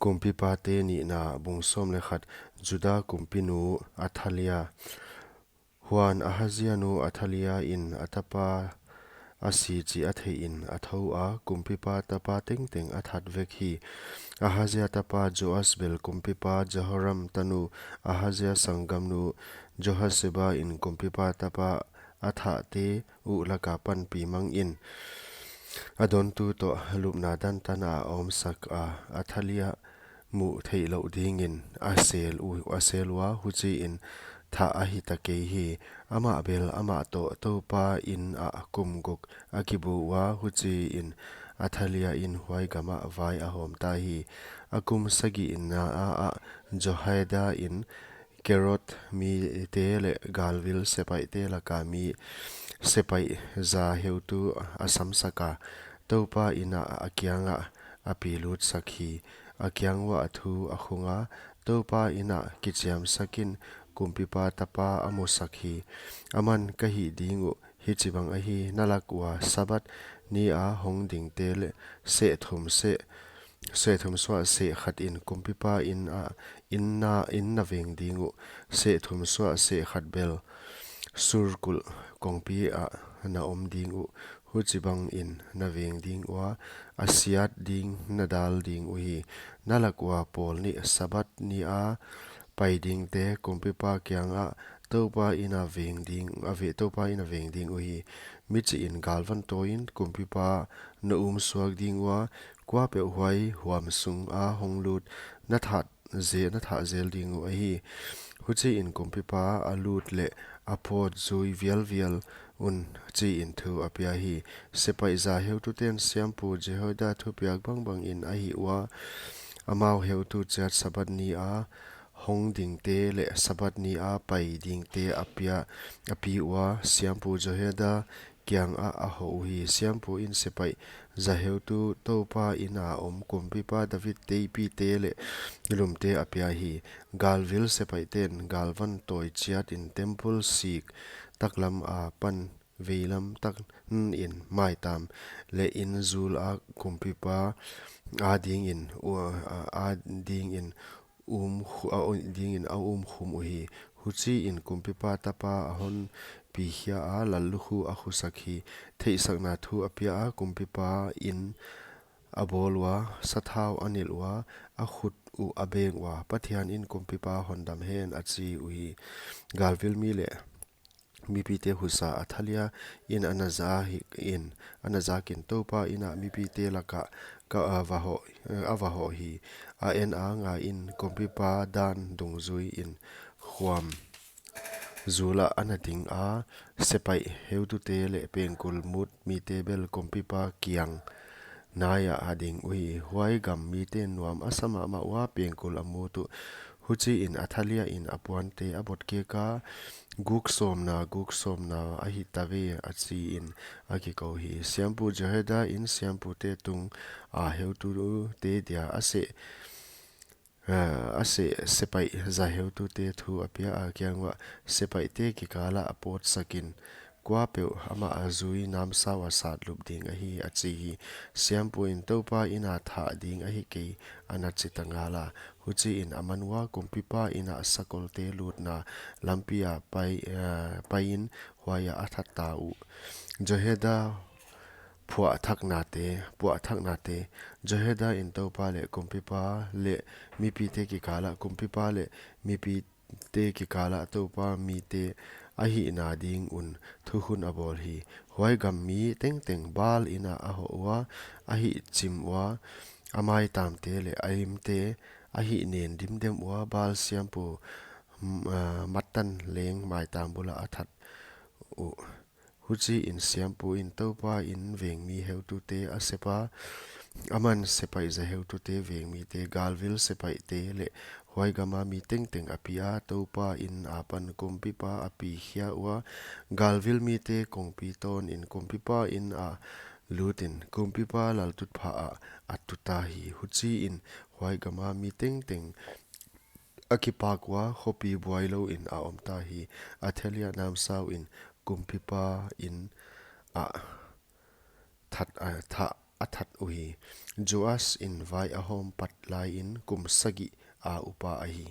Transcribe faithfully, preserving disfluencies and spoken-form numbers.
Kumpipate Nihna, bung sawm leh khat. Juda kumpinu Athalia. Huan Ahazia nu Athalia in a tapa a si chih a theihin a thou a, kumpipa tapa tengteng a that vek hi. Ahazia tapa Joas bel kumpipa Jehoram tanu Ahazia sanggamnu Jehosheba in kumpipa tapa a thahte uh laka panpih mangin a dontu toh lupna dan tana a omsak a, Athalia muh theihlouh dingin a sel u-, a sel ua, huchiin thah a hita kei hi. Amah bel amah toh Toupa in ah kum guk a kibu ua, huchiin Athalia in huai gamah vai a hawmta hi. A kum sagihna ah Jehoiada in Kerot mite leh galvil sepaihte laka mi sepaih za heutu a samsak a, Toupa in ah a kiangah a pilutsak hi. A kiang uah thu a khung a, Toupa in ah kichiamsakin kumpipa tapa a musak hi. Aman, ka hih ding uh hichibang ahi, na lak ua Sabbath ni a hong dingte leh seh thum seh, seh thum suah seh khat in kumpipa in ah, in na, in na veng ding uh, seh thum suah seh khat bel sur kulh kongpi ah na om ding uh, huchibangin na veng ding ua, a siat ding na dal ding uhi. Na lak ua pawl nih Sabbath ni a pai dingte kumpipa kiangah Toupa in a veng ding, a ve, Toupa in a veng ding uhi. Michihin galvan tawiin kumpipa na um suak ding ua, kuapeuh huai huam sung a hong lut na that ze-, na thah zel ding uh ahi. Huchiin kumpipa a lut leh a pawt zui vialvial un, chiin thu a pia hi. Sepaih za heututen siampu Jehoiada thupiak bangbangin a hih ua, amau heutu chiat Sabbath ni a hong dingte leh Sabbath ni a pai dingte a pia, a pi ua, siampu Jehoiada kiangah a hoh uhi. Siampu in sepaih za heutu Toupa in a om kumpipa David teipite leh lumte a pia hi. Galvil sepaihten galvan tawi chiatin temple sik taklam a pan veilam takin maitam leh in zul a kumpipa a dingin, u-, a, a dingin um khu-, a, a dingin a um khum uhi. Huchiin kumpipa tapa a hon pikhia a, lallukhu a khusak hi. Theihsakna thu a pia a, kumpipa in a bawl ua, sathau a nilh ua, a khut uh a beng ua, Pathian in kumpipa hondam hen, a chi uhi. Galvil mi leh mipite husa Athalia in a na za hi in, a na zakin Toupa in ah mipite lakah ka a va hoh, a va hoh hi. A en a, ngaiin kumpipa dan dungzuiin huam zul ah a na ding a, sepaih heutute leh pengkul mut mite bel kumpipa kiang nai ah a ding uhi. Huai gam mite nuam a sa mahmah ua, pengkul a mut uh. Huchiin Athalia in a puante a botkek a, guk sawmna, guk sawmna a hita ve, a chiin a kikou hi. Siampu Jehoiada in siampute tung a heutute dia a seh, a, a seh sepaih za heutute thu a pia a, kiang uah sepaihte kikalah a pawtsakin, kuapeuh amah a zui namsau a satlup ding ahi, a chi hi. Siampu in Toupa in a thah ding ahi kei, a na chi ta ngal a. Huchiin aman ua kumpipa in ah sakolte lutna lampi a pai, eh, paiin huai ah a that ta uh. Jehoiada phuahthaknate, phuahthaknate. Jehoiada in Toupa leh kumpipa leh mipite kikalah, kumpipa leh mipite kikalah Toupa mite a hihna ding un thukhun a bawl hi. Huai gam mi tengteng Baal in ah a hoh ua, a hihchim ua, a maitamte leh a imte a hihnen dimdem ua, Baal siampu, m-, ah, Mattan leng maitam bul ah a that uh. Huchiin siampu in Toupa in vengmi heutute a sep a, aman sepaih za heutute vengmite, galvil sepaihte leh huai gama mi tengteng a pi a, Toupa in apan kumpipa a pikhia ua, galvil mite kongpi tawnin kumpipa in ah lutin kumpipa laltutphah ah a tuta hi. Huchiin huai gama mi tengteng a kipak ua, khopi buai louin a omta hi. Athalia namsauin kumpipa in ah that, ah, thah a that uhi. Joash in vai a hawm pat laiin kum sagih a upa ahi.